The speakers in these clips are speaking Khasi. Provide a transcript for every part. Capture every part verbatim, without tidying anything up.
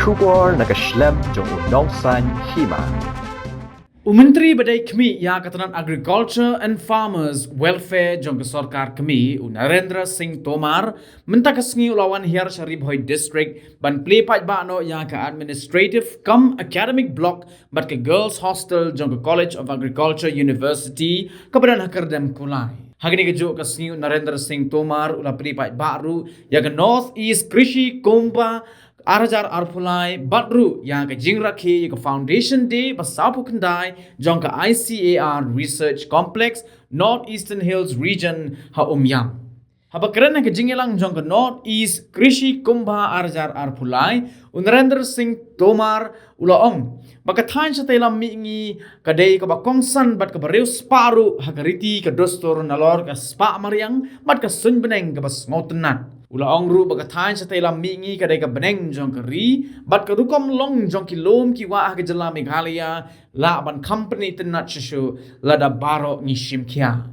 Khubor na ka shlem jong u nongsaiñ hima. U Myntri ba dei khmih ïa ka tnat Agriculture and Farmers Welfare jong ka sorkar kmie, u Narendra Singh Tomar, mynta ka sngi u la wan hiar sha Ri Bhoi District ban plie paidbah noh ïa ka administrative cum academic block bad ka Girls Hostel jong ka College of Agriculture University kaba don ha Kyrdemkulai. Ha kane kajuh ka sngi u Narendra Singh Tomar u la plie paidbah ruh ïa ka North East Krishi Kumbh ar hajar arphew lai bad ruh ïa ka jingrakhe ïa ka Foundation Day ba sawphew khyndai jong ka I C A R Research Complex North Eastern Hills Region ha Umiam. Haba kren ha ka jingïalang jong ka North East Krishi Kumbh ar hajar arphew lai, u Narendra Singh Tomar u la ong ba ka thaiñ shatei lam mihngi ka dei kaba kongsan bad kaba riewspah ruh ha ka riti ka dustur nalor ka spah mariang bad ka suiñbneng kaba sngewtynnat. U la ong ruh ba ka thaiñ shatei lam mihngi ka dei ka bneng jong ka ri bad ka rukom long jong ki lum ki wah ha ka jylla Meghalaya lah ban kham pyntynnat shuh shuh lada baroh ngi shim khia.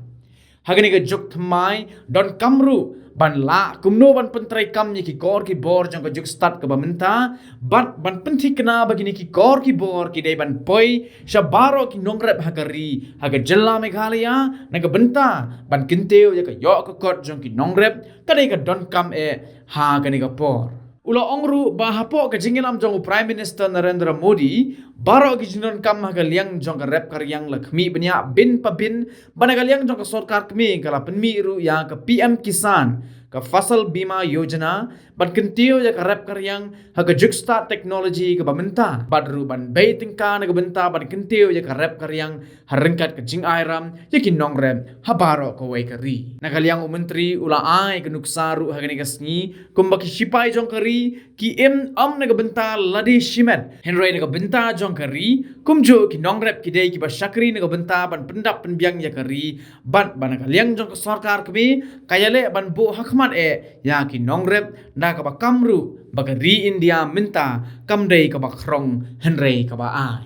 Ha kane kajuh ka thymmai donkam ruh ban lah kumno ban pyntreikam ïa ki kor ki bor jong ka juk stad kaba mynta bad ban pynthikna ba kine ki kor ki bor ki dei ban poi sha baroh ki nongrep ha ka ri ha ka jylla Meghalaya na ka bynta ban kyntiew ïa ka ïoh ka kot jong ki nongrep ka dei ka donkam eh ha kane ka por. U la ong ruh ba hapoh ka jingïalam jong u Prime Minister Narendra Modi, baroh ki jingdonkam ha ka liang jong ka rep ka riang la khmih bniah bin pa bin, bad na ka liang jong ka sorkar kmie ka la pynmih ruh ïa ka P M Kisan, ka Fasal Bima Yojana, ban kyntiew ïa ka rep ka riang ha ka juk stad technology kaba mynta, bad ruh ban bei tyngka na ka bynta ban kyntiew ïa ka rep ka riang ha ryngkat ka jingairam ïa ki nongrep ha baroh kawei ka ri. Na ka liang u Myntri u la ai ka nuksa ruh ha kane ka sngi kumba ki shipai jong ka ri ki im ym na ka bynta lade shimet hynrei na ka bynta jong ka ri, kumjuh ki nongrep ki dei kiba shakri na ka bynta ban pyndap pynbiang ïa ka ri bad ba na ka liang jong ka sorkar kmie ka ïaleh ban buh ha khmat eh ïa ki nongrep da kaba kam ruh ba ka ri India mynta kam dei kaba khrong hynrei kaba ai.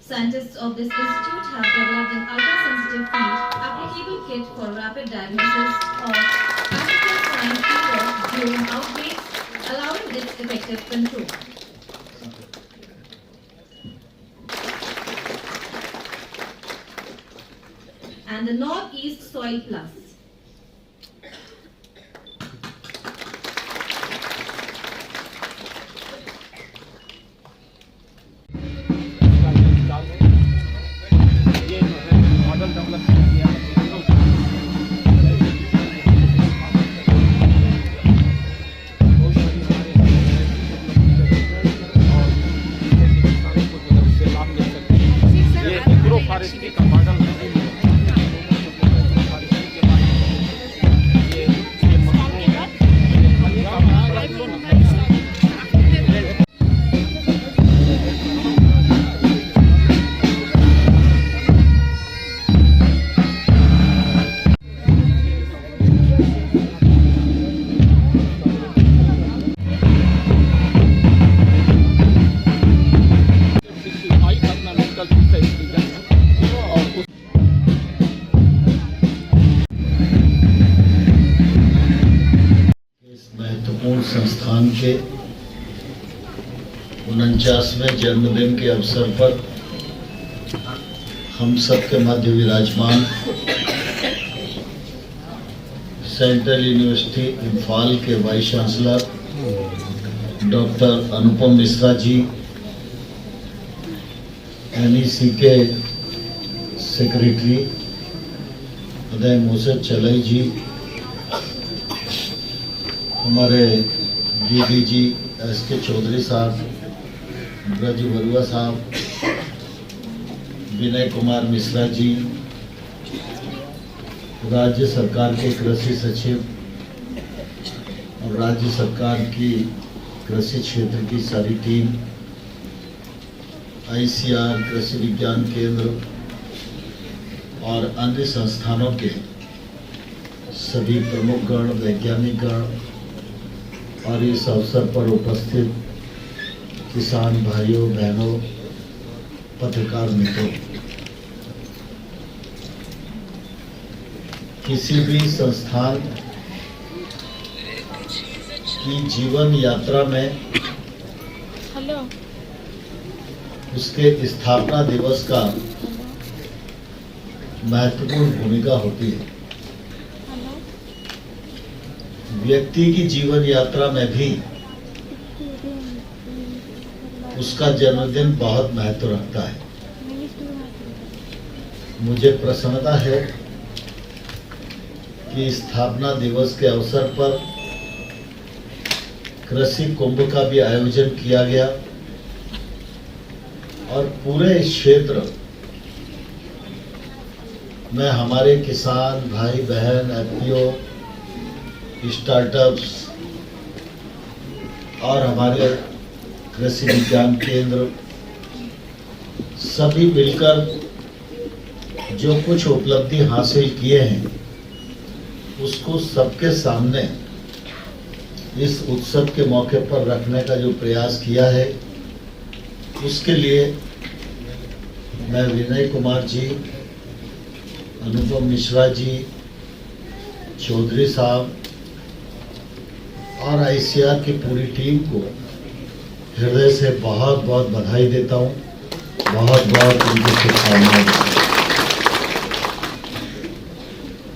Scientists of this institute have developed an ultra-sensitive feed applicable kit for rapid diagnosis of African swine fever during outbreaks, allowing its effective control. And the Northeast Soil Plus. इस महत्वपूर्ण संस्थान के उनचासवें जन्मदिन के अवसर पर हम सबके मध्य विराजमान सेंट्रल यूनिवर्सिटी इम्फाल के वाइस चांसलर डॉक्टर अनुपम मिश्रा जी, एनईसी के सेक्रेटरी उदय मोसेस चलई जी, हमारे डीडीजी एसके चौधरी साहब, ब्रज बरुआ साहब, विनय कुमार मिश्रा जी, राज्य सरकार के कृषि सचिव और राज्य सरकार की कृषि क्षेत्र की सारी टीम, आईसीआर, कृषि विज्ञान केंद्र और अन्य संस्थानों के सभी प्रमुख गण, वैज्ञानिक गण और इस अवसर पर उपस्थित किसान भाइयों, बहनों, पत्रकार मित्रों, किसी भी संस्थान की जीवन यात्रा में उसके स्थापना दिवस का महत्वपूर्ण भूमिका होती है। व्यक्ति की जीवन यात्रा में भी उसका जन्मदिन बहुत महत्व रखता है। मुझे प्रसन्नता है कि स्थापना दिवस के अवसर पर कृषि कुंभ का भी आयोजन किया गया और पूरे इस क्षेत्र में हमारे किसान भाई बहन, एफपीओ, स्टार्टअप्स और हमारे कृषि विज्ञान केंद्र सभी मिलकर जो कुछ उपलब्धि हासिल किए हैं, उसको सबके सामने इस उत्सव के मौके पर रखने का जो प्रयास किया है, उसके लिए मैं विनय कुमार जी, अनुपम मिश्रा जी, चौधरी साहब और आईसीआर की पूरी टीम को हृदय से बहुत बहुत बधाई देता हूँ, बहुत बहुत उनको शुभकामनाएं देता हूँ।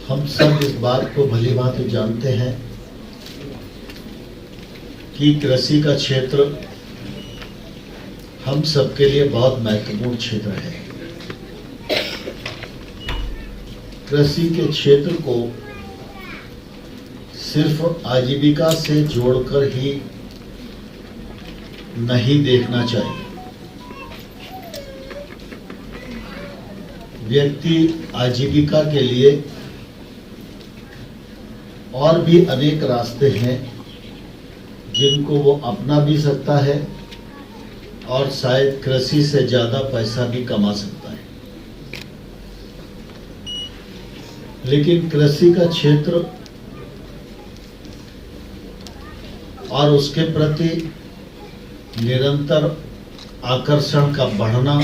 हम सब इस बात को भली भांति जानते हैं कि कृषि का क्षेत्र हम सबके लिए बहुत महत्वपूर्ण क्षेत्र है। कृषि के क्षेत्र को सिर्फ आजीविका से जोड़कर ही नहीं देखना चाहिए। व्यक्ति आजीविका के लिए और भी अनेक रास्ते हैं जिनको वो अपना भी सकता है और शायद कृषि से ज्यादा पैसा भी कमा सकता है। लेकिन कृषि का क्षेत्र और उसके प्रति निरंतर आकर्षण का बढ़ना,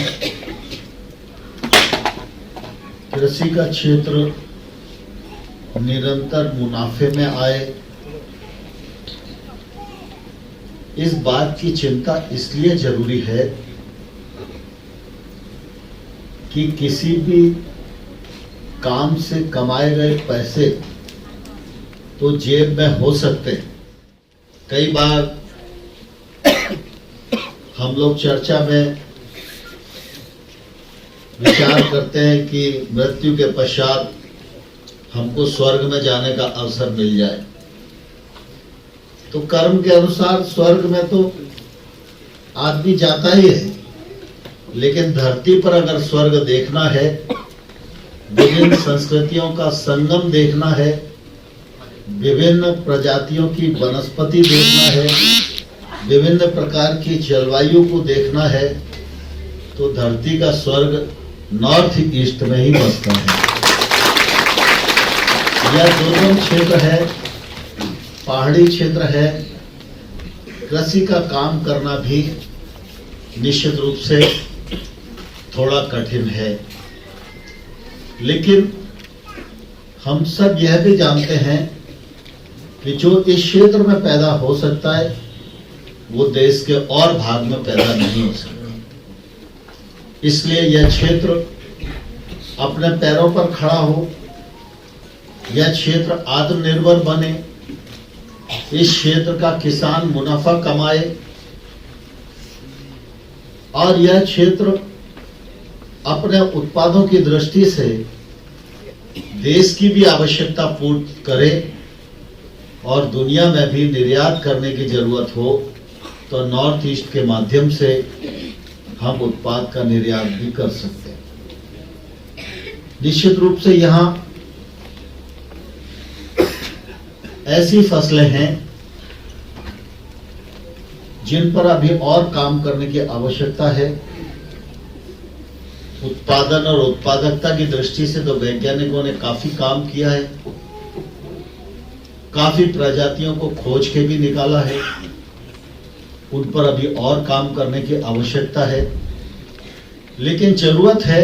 कृषि का क्षेत्र निरंतर मुनाफे में आए, इस बात की चिंता इसलिए जरूरी है कि किसी भी काम से कमाए गए पैसे तो जेब में हो सकते हैं। कई बार हम लोग चर्चा में विचार करते हैं कि मृत्यु के पश्चात हमको स्वर्ग में जाने का अवसर मिल जाए, तो कर्म के अनुसार स्वर्ग में तो आदमी जाता ही है, लेकिन धरती पर अगर स्वर्ग देखना है, विभिन्न संस्कृतियों का संगम देखना है, विभिन्न प्रजातियों की वनस्पति देखना है, विभिन्न प्रकार की जलवायु को देखना है, तो धरती का स्वर्ग नॉर्थ ईस्ट में ही बसता है। यह दुर्गम क्षेत्र है, पहाड़ी क्षेत्र है, कृषि का काम करना भी निश्चित रूप से थोड़ा कठिन है, लेकिन हम सब यह भी जानते हैं कि जो इस क्षेत्र में पैदा हो सकता है, वो देश के और भाग में पैदा नहीं हो सकता। इसलिए यह क्षेत्र अपने पैरों पर खड़ा हो, यह क्षेत्र आत्मनिर्भर बने, इस क्षेत्र का किसान मुनाफा कमाए और यह क्षेत्र अपने उत्पादों की दृष्टि से देश की भी आवश्यकता पूर्ति करे और दुनिया में भी निर्यात करने की जरूरत हो, तो नॉर्थ ईस्ट के माध्यम से हम उत्पाद का निर्यात भी कर सकते हैं। निश्चित रूप से यहाँ ऐसी फसलें हैं जिन पर अभी और काम करने की आवश्यकता है। उत्पादन और उत्पादकता की दृष्टि से तो वैज्ञानिकों ने काफी काम किया है, काफी प्रजातियों को खोज के भी निकाला है, उन पर अभी और काम करने की आवश्यकता है। लेकिन जरूरत है